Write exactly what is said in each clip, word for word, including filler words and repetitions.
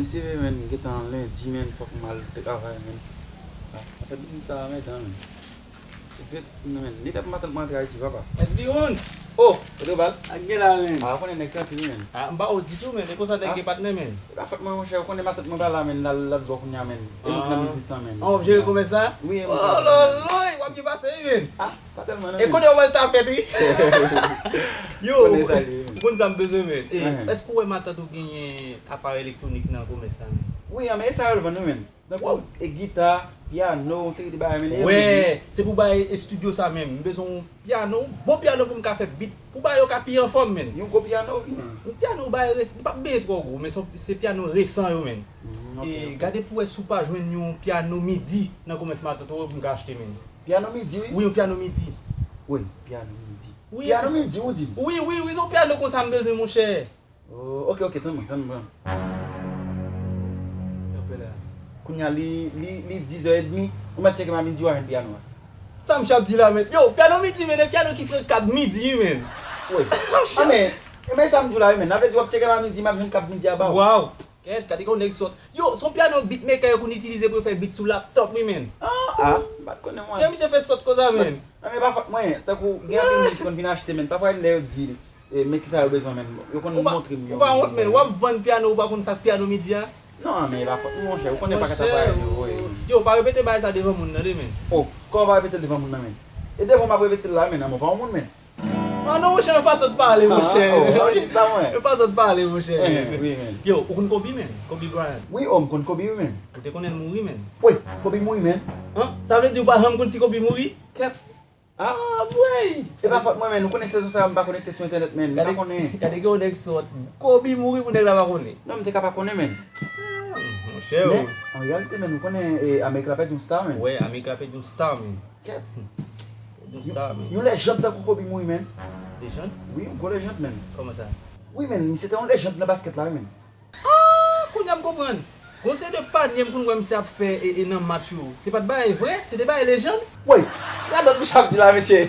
Sere, men, gentan lendi, men, fòk m al travay, men. Ah, afè biznis sa a, men, dan, men. Vit, non, men, li t ap matant mwen antre Ayiti, papa. Edwin! Oh, kote w pral? Ak gen la, men. Ah, ou konnen nèg tranpil, men. Ah, m pa wont ditou, men. E konsa nèg gen patnè, men. E pa fòt mwen, monchè, ou konnen matant mwen pa la, men, l al lòt bò kounye a, men. E mwen k nan biznis lan, men. Ah, w ap jere komès la? Wi, e mwen k ap jere. Oh, lòlòy, w ap byen pase, wi, men. Ah, pa tèlman, non, men. E kote w al tapèt, wi? Yo, ou konn sa m bezwen, men. E, èske w wè matant ou genyen aparèy elektwonik nan komès la, men? Wi, men e sa yo l vann, wi, men. Tankou, e gita, pyano, yon seri de bagay, men, e yo l vann. Wè, se pou bay estidyo sa menm. M bezwen yon pyano, bon pyano pou m ka fè beat. Pou bagay yo ka pi anfòm, men. Yon gwo pyano, wi, men. Yon pyano bay res-, li p ap benyen twò gwo, men se, se pyano resan yo, men. Mm, ok, ok. E gade pou wè si w pa jwenn yon pyano midi nan komès matant ou pou m ka achte, men. Pyano midi, wi? Wi, yon pyano midi. Wi, pyano midi. Wi. Pyano midi, ou di m? Wi, wi, wi, se yon pyano konsa m bezwen, monchè. Oh, ok, ok, tann mwen, tann mwen. Kounye a, li, li, li diz è edmi, ou mèt tcheke m a midi, w a jwenn pyano a. Sa misye ap di la, men? Yo, pyano midi, men, e pyano ki pran kab midi, men. Wi. Ah, men, e men sa m di w la, wi, men. Sa vle di w ap tcheke m a midi, m ap jwenn kab midi a ba w. Waw. Kèt, gade yon nèg sòt. Yo, se yon pyano beatmaker yo konn itilize pou yo fè beat sou laptop, wi, men. Ah, ah, m pa t konnen, mwen. Kè misye fè sòt konsa, men. Ah, men pa fòt mwen, tankou, gen anpil moun ki konn vin achte, men. Pafwa, lè yo di, e, men kisa yo bezwen, men. Yo konn montre m yo. Ou pa wont, men. W ap vann pyano, ou pa konn sa k pyano midi a? Non, men e pa fòt mwen, monchè. Ou konnen pakèt aparèy yo voye, men. Yo, pa repete bagay sa devan moun nan, de, men. Oh, kòman pa repete l devan moun nan, men? E devan w m ap repete l la, men, nan men w pa yon moun, men. Ah non, monchè, yon fason de pale, monchè. Ah, oh, ou di m sa, mwen. Yon fason de pale, monchè. Eh, wi, men. Yo, ou konn Kobe, men? Kobe Bryant. Wi, oh, m konn Kobe, wi, men. Ou te konnen l mouri, men? Wi, Kobe mouri, men. An? Sa vle di ou pa janm konn si Kobe mouri? Kèt. Ah, bwey! E pa fòt mwen, men. Ou konnen sezon sa a, m pa konekte sou entènèt, men. M pa konnen. Gade, gade gen yon nèg sòt. Kobe mouri pou nèg la pa konnen. Non, m te ka pa konnen, men. Ah, monchè, men, an reyalite, men, ou konnen, e, Amerik la pèdi yon star, men. Wè, Amerik la pèdi yon star, men. Kèt. Pèdi yon star, men. Yon lejand tankou Kobe mouri, men. Lejand? Wi, yon gwo lejand, men. Kòman sa? Wi, men, misye te yon lejand nan baskèt la, wi, men. Ah, kounye a m konprann. Gon seri de panye m konn wè misye ap fè e, e nan match yo. Se pa t bagay vrè, se te bagay lejand. Woy, gad lòt misye ap di la, mesye.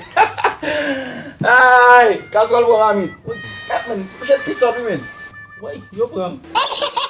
Ay, kaswòl pran mamit. Woy, kèt, men, mouche pisòt, wi, men. Woy, yo pran m.